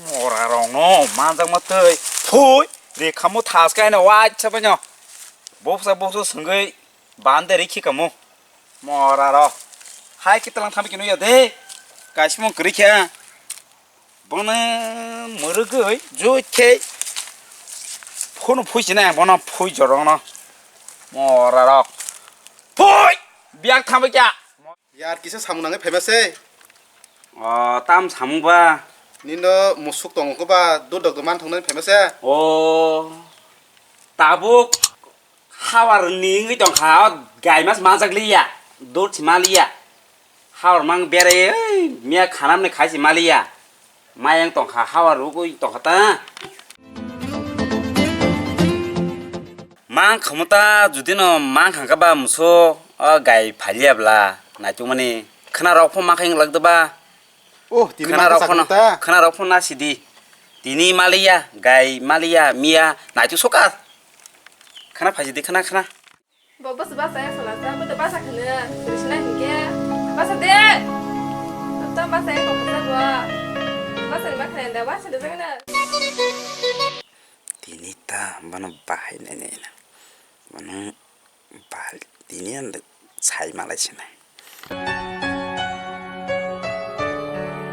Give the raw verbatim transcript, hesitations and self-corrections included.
Mora rok no manjak ma twi. Phui. Ri khamu thas kai no wai cha bai no. Boksa boksa sungui bande ri khika mu. Mora rok. Hai kitalang thambi kinu ya de. Kaismong kri kha. Bono murugui jui khe. Phunu phui sinai bono phui jorong no. Mora rok. Phui. Biak thambi kya. Yar kisa samung nangwi phaima se. O, tam samung ba? Nino musuk tongo ko ba, dudok do man thongnani phaima se. O, tabuk hawar ni wngwi tongkha, o gai mas manjak liya, dur si maliya. Hawar mang berai, ei, miya khanam ni khai si maliya. Mayang tongkha, hawar rugwi tongkha ta. Mang khamu ta, judi no mang khangkha ba muso, o gai phaliya bla, naituk mani khna rok pho ma khaing lak da ba. Oh, tini khna mang rok pho no, ta. Khna rok pho na sidi. Tini maliya, gai maliya, miya, naituk soka. Khna phaisidi, khna, khna. Bo bus basa ya sala sa, bo to basa khana, sila hingke. Basa de. To basa ya kok sa bo. Basa ni bakha da, basa de jangna. Tini ta, bono bahai nai nai na. Bono bahai, tini an sai malai sinai.